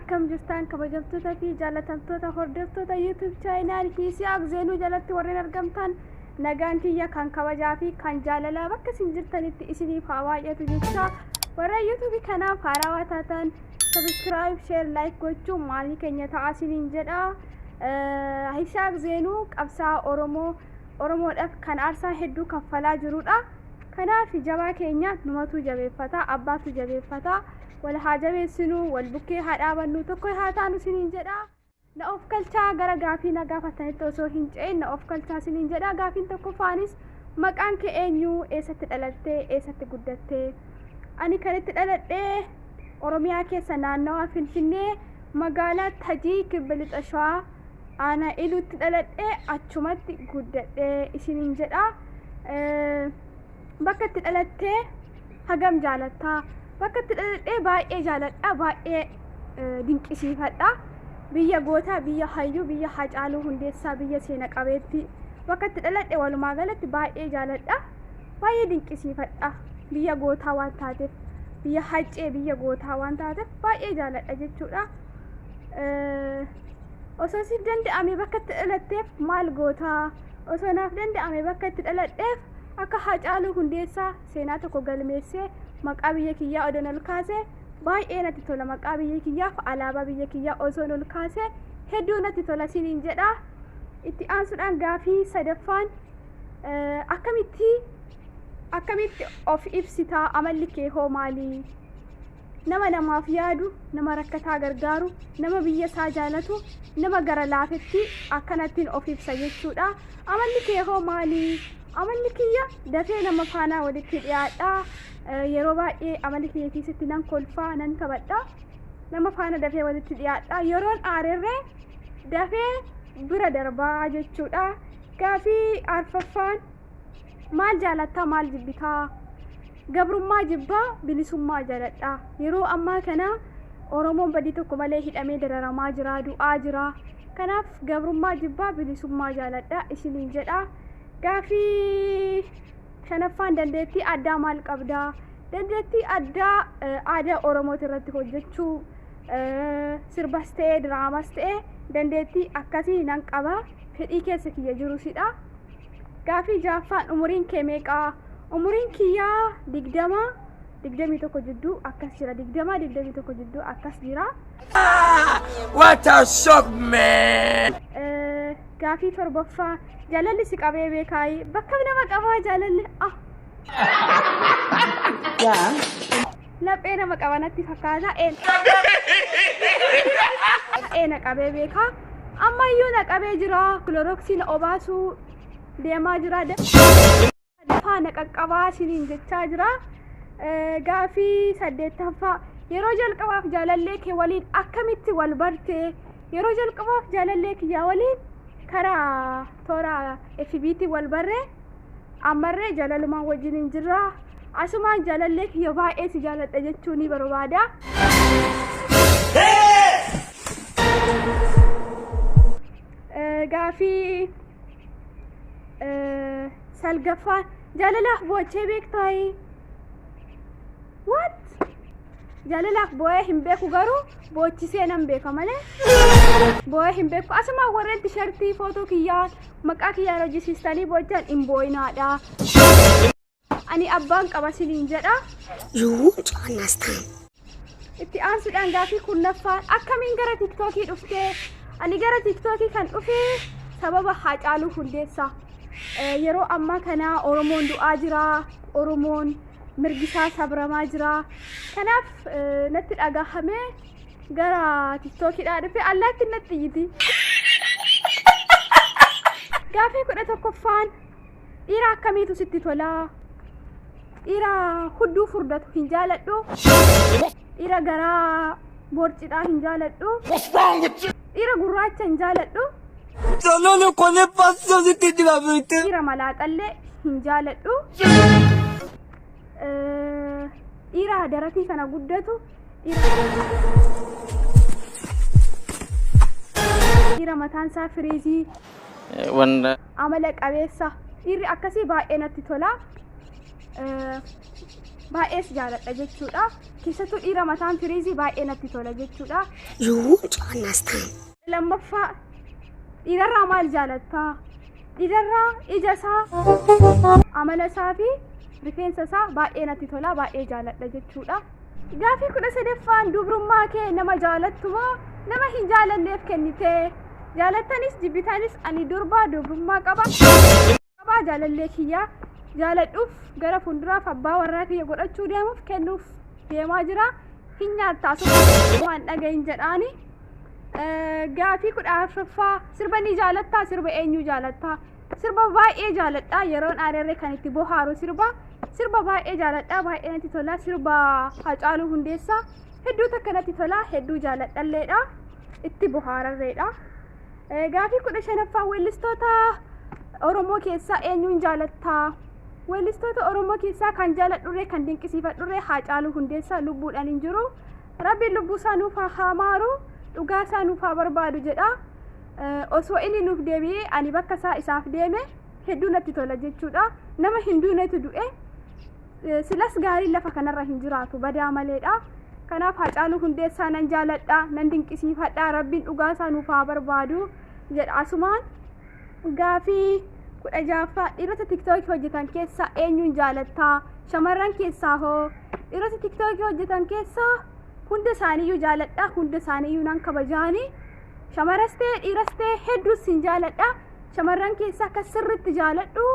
Akkam jirtan kabajamtoota fi jaalatamtoota hordoftoota YouTube channel Yisihaaq Zeenuu jalatti warreen argamtan, nagaan kiyya kan kabajaa fi kan jaalalaa bakka isin jirtanitti isiniif haa baay'atu jecha, warra YouTube kanaaf haarawaa taatan subscribe, share, like gochuun maatii keenya ta'aa isiniin jedha. Yisihaaq Zeenuu qabsaa Oromoo, Oromoodhaaf kan aarsaa hedduu kaffalaa jirudha. Kanaaf jabaa keenya numatu jabeeffata, abbaatu jabeeffata. Wal haa jabeessinu, wal bukkee haa dhaabannu, tokko haa taanu isiniin jedha. Na of galchaa, gara gaafii na gaafatanitti osoo hin ce'in na of galchaa isiniin jedha. Gaafiin tokkoffaanis, maqaan kee eenyu? Eessatti dhalattee? Eessatti guddattee? Ani kan itti dhaladhee Oromiyaa keessa, naannawaa Finfinnee, magaalaa Tajii, Kibba Lixa Shawaa, aanaa Iluutti dhaladhee achumatti guddadhee isiniin jedha. Bakka itti dhalattee hagam jaalattaa? Bakka itti dhaladhee baay'ee jaaladha, baay'ee dinqisiifadha. Biyya gootaa, biyya hayyuu, biyya Hacaaluu Hundeessaa, biyya seena qabeetti. Bakka itti dhaladhe walumaa galatti baay'ee jaaladha, baay'ee dinqisiifadha. Biyya gootaa waan taateef, biyya Haccee, biyya gootaa waan taateef baay'ee jaaladha jechuudha. Osoo siif danda'ame bakka itti dhalatteef maal gootaa? Osoo naaf danda'ame bakka itti dhaladheef akka Hacaaluu Hundeessaa seenaa tokko galmeessee maqaa biyya kiyyaa odoon ol kaasee baay'ee natti tola. Maqaa biyya kiyyaaf alaabaa biyya kiyyaa osoon ol kaasee hedduu natti tola siniin jedha. Itti aansuudhaan gaafii sadaffaan, akkamitti of ibsitaa? Amalli kee hoo maali? Nama namaaf yaadu, nama rakkataa gargaaru, nama biyya isaa jaalatu, nama gara laafetti akkanattiin of ibsa jechuudha. Amalli kee hoo maali? Amalli kiyya dafee nama faanaa walitti dhiyaadha. Yeroo baay'ee amalli kiyya keessatti nan kolfaa, nan taphadha. Nama faana dafee walitti dhiyaadha. Yeroon aarerree dafee bira darbaa jechuudha. Gaafii arfaffaan, maal jaalattaa, maal jibbitaa? Gabrummaa jibbaa, bilisummaa jaaladha. Yeroo ammaa kana Oromoon badii tokko malee hidhamee dararamaa jira, du'aa jira. Kanaaf gabrummaa jibbaa, bilisummaa jaaladha isiniin jedha. Gaafii shanaffaan, dandeettii addaa maal qabdaa? Dandeettii addaa aadaa Oromooti irratti hojjechuu, sirbas ta'ee diraamas ta'ee dandeettii akkasii nan qaba. Fedhii keessa kiyya jirusidha. Gaafii ja'affaan, umuriin kee meeqaa? Umuriin kiyyaa 20, 21 jidduu akkas jira. 20, 21 jidduu akkas jira. What a shock, man! Gaafii torbaffaa, jaalalli si qabee beekaayi? Bakka nama qabaa jaalalli? Ah! Laphee nama qaba natti fakkaata. Ee, na qabee beekaa. Ammayyuu na qabee jira. Kilorooksii na obaasuu deemaa jira. Dafaa na qaqqabaa isiniin jechaa jira. Gaafii saddeettaffaa, yeroo jalqabaaf jaalallee kee waliin akkamitti wal barte? Yeroo jalqabaaf jaalallee kiyyaa waliin karaa toora FB'tiin wal barree, ammarree jaalalumaan wajjin hin jirra. Asumaan jaalallee kiyya baay'ee si jaaladha jechuu ni barbaada. Gaafii salgaffaan, jaalalaaf boochee beektaayi? What? Jaalalaaf boo'ee hin beeku, garuu boochisee nan beeka malee boo'ee hin beeku. Asumaan warreen tishartii footoo kiyyaan maqaa kiyyaan hojjisiistanii boochan hin boo'inaadha. Ani abbaan qaba siniin jedha. You won't understand. Itti aansuudhaan gaafii 10ffaan, akkamiin gara Tiktookii dhuftee? Ani gara Tiktookii kan dhufe sababa Haacaaluu Hundeessaa. Yeroo ammaa kana Oromoon du'aa jira. Oromoon mirgisaa sabramaa jira. Kanaaf natti dhagahamee gara Tiktookiidhaa dhufe. Allaatti natti iyyiti. Gaafii 11ffaan, dhiira akkamiitu sitti tolaa? Dhiira hudduu furdatu hin jaaladhu. Dhiira garaa borcidhaa hin jaaladhu. What's wrong with you? Dhiira gurraacha hin jaaladhu. Dhiira malaaxallee hin jaaladhu. Dhiira daratii kana guddatu, dhiira mataan isaa firiizii, Wanda amala qabeessa, dhiirri akkasii baay'ee natti tola. Baay'ees jaaladha jechuudha. Keessattuu dhiira mataan firiizii baay'ee natti tola jechuudha. You won't understand. Lammaffaa, dhiirarraa maal jaalattaa? Dhiirarraa ija isaa, amala isaa fi rifeensa isaa baay'ee natti tola, baay'ee jaaladha jechuudha. Gaafii 13ffaan, dubrummaa kee nama jaalattu moo nama hin jaalanneef kennitee? Jaalattanis jibbitanis ani durbaa dubrummaa qaba. Qabaa jaalallee kiyyaa jaaladhuuf gara fuulduraaf abbaa warraa kiyya godhachuu deemuuf kennuuf deemaa jira. Hin nyaattaa waan dhagahin jedhaani. Gaafii 14ffaa, sirba ni jaalattaa? Sirba eenyuu jaalattaa? Sirba baay'ee jaaladha. Yeroon aarerre kan itti bohaaru sirba. Sirba baay'ee jaaladha. Baay'ee natti tola. Sirba Hacaaluu Hundeessaa hedduu takka natti tola. Hedduu jaaladhalleedha. Itti bohaararreedha. Gaafii 15ffaa, weellistoota Oromoo keessaa eenyuun jaalattaa? Weellistoota Oromoo keessaa kan jaaladhurree kan dinqisiifadhurree Haacaaluu Hundeessaa lubbuudhaan hin jiru. Rabbiin lubbuu isaa nuuf haa maaru, dhugaa isaa nuuf haa barbaadu jedha. Osoo inni nuuf deebi'ee ani bakka isaa isaaf deeme hedduu natti tola jechuudha. Nama hin duunetu du'e. Silas gaariin lafa kanarra hin jiraatu badaa maleedha. Kanaaf Haacaaluu Hundeessaa nan jaaladha, nan dinqisiifadha. Rabbiin dhugaa isaa nuuf haa barbaadu jedha asumaan. Gaafii 16ffaa, dhiirota TikTokii hojjetan keessaa eenyuun jaalattaa? Shamarran keessaa hoo? Dhiirota TikTokii hojjetan keessaa hunda isaaniiyyuu jaaladha, hunda isaaniiyyuu nan kabajaani. Shamaras ta'e dhiiras ta'e hedduus sin jaaladha. Shamarran keessaa akka sirritti jaaladhu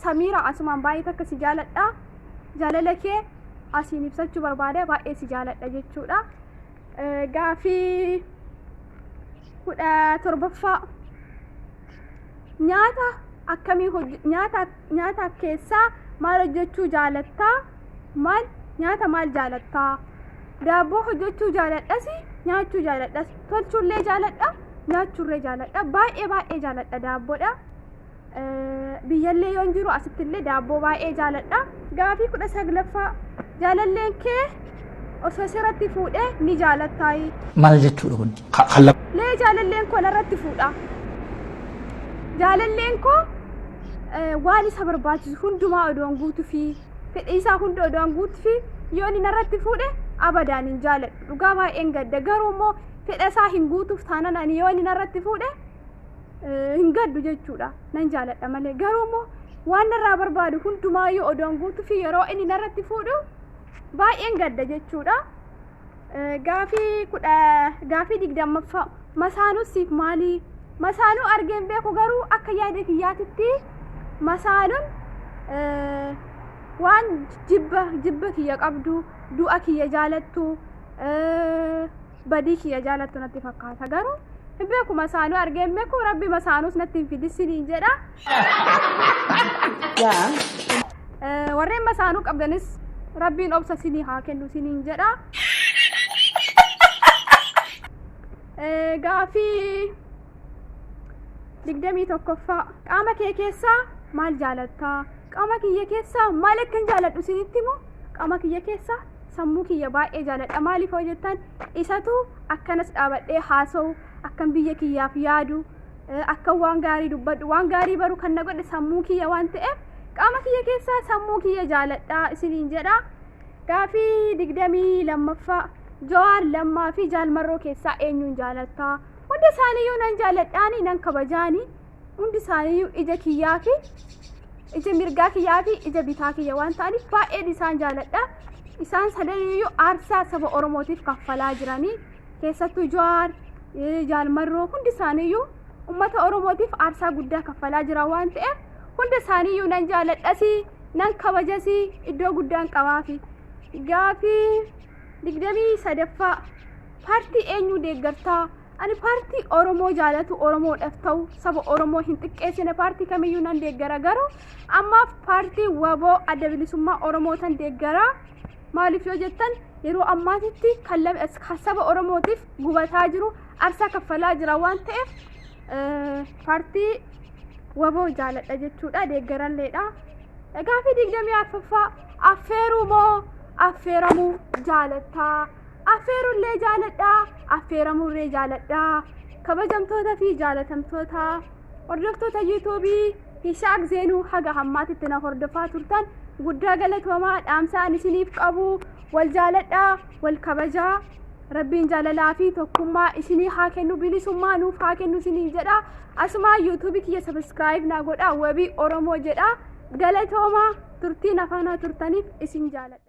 Samiira, asumaan baay'ee takka si jaaladha. Jaalala kee asiin ibsachuu barbaada, baay'ee si jaaladha jechuudha. Gaafii 17ffaa, nyaata akkamii nyaata nyaata keessaa maal hojjechuu jaalattaa? Maal nyaata maal jaalattaa? Daabboo hojjechuu jaaladhas, nyaachuu jaaladhas, tolchuullee jaaladha, nyaachuullee jaaladha. Baay'ee baay'ee jaaladha daabboodha. Biyyallee yoon jiru asittillee daabboo baay'ee jaaladha. Gaafii 19ffaa, jaalalleen kee osoo sirratti fuudhee ni jaalattaayi? Maal jechuudha kun? Lee jaalalleen koo narratti fuudha. Jaalalleen koo waan isa barbaachisu hundumaa odoon guutuu fi fedhii isaa hunda odoon guutuu fi yoo inni narratti fuudhe abadaan hin jaaladhu. Dhugaa baay'een gadda. Garuu immoo fedha isaa hin guutuuf taanaan ani yoo inni narratti fuudhe hin gaddu jechuudha. Nan jaaladha malee. Garuu immoo waan narraa barbaadu hundumaayyuu odoon guutuu fi yeroo inni narratti fuudhu baay'een gadda jechuudha. Gaafii 20ffaa, masaanuu siif maali? Masaanuu argeen beeku, garuu akka yaada kiyyaatitti masaanuun waan jibba kiyya qabdu, du'a kiyya jaalattu, badii kiyya jaalattu natti fakkaata. Garuu hin beeku, masaanuu argeen beeku. Rabbi masaanuus natti hin fidisiniin jedha. Warreen masaanuu qabdanis Rabbiin obsa sinii haa kennu siniin jedha. Gaafii 21ffaa, qaama kee keessaa maal jaalattaa? Qaama kiyya keessaa maal akkan jaaladhu isinitti himu? Qaama kiyya keessaa sammuu kiyya baay'ee jaaladha. Maaliif hoo jettan, isatu akkanas dhaabadhee haasa'u, akkan biyya kiyyaaf yaadu, akkan waan gaarii dubbadhu, waan gaarii baru kan na godhe sammuu kiyya waan ta'eef qaama kiyya keessaa sammuu kiyya jaaladha isiniin jedha. Gaafii 22ffaa, Jawaar, Lammaa fi Jaalmarroo keessaa eenyuun jaalattaa? Hunda isaaniiyyuu nan jaaladhaani, nan kabajaani. Hundi isaaniiyyuu ija kiyyaa fi ija mirgaa kiyyaa fi ija bitaa kiyya waan ta'aniif baay'een isaan jaaladha. Isaan sadaniyyuu aarsaa saba Oromootiif kaffalaa jiranii. Keessattuu Jawaar, Jaalmarroo hundi isaaniiyyuu uummata Oromootiif aarsaa guddaa kaffalaa jira waan ta'eef hunda isaaniiyyuu nan jaaladhasi, nan kabajasi, iddoo guddaan qabaafi. Gaafii 23ffaa, paartii eenyuu deeggartaa? Ani paartii Oromoo jaalatu, Oromoodhaaf ta'u, saba Oromoo hin xiqqeessine paartii kamiyyuu nan deeggara. Garuu ammaaf paartii WBO, Adda Bilisummaa Oromoo tan deeggara. Maaliif yoo jettan, yeroo ammaatitti kan saba Oromootiif gubataa jiru, aarsaa kaffalaa jira waan ta'eef paartii WBO jaaladha jechuudha, deeggaralleedha. Gaafii 24ffaa, affeeruu moo affeeramuu jaalattaa? Affeerullee jaaladhaa, affeeramullee jaaladhaa. Kabajamtoota fi jaalatamtoota hordoftoota YouTubeii Hisaaq Zeenuu, haga hammaatitti na hordofaa turtan Guddaa galatoomaa. Dhaamsa ani isiniif qabu, wal jaaladhaa, wal kabajaa. Rabbiin jaalalaa fi tokkummaa isinii haa kennu, bilisummaa nuuf haa kennu isiniin jedha. Asuma YouTubeii kiyya subscribe naa godhaa, Wabii Oromoo jedha. Galatoomaa, turtiin afaanaa turtaniif isin jaaladha.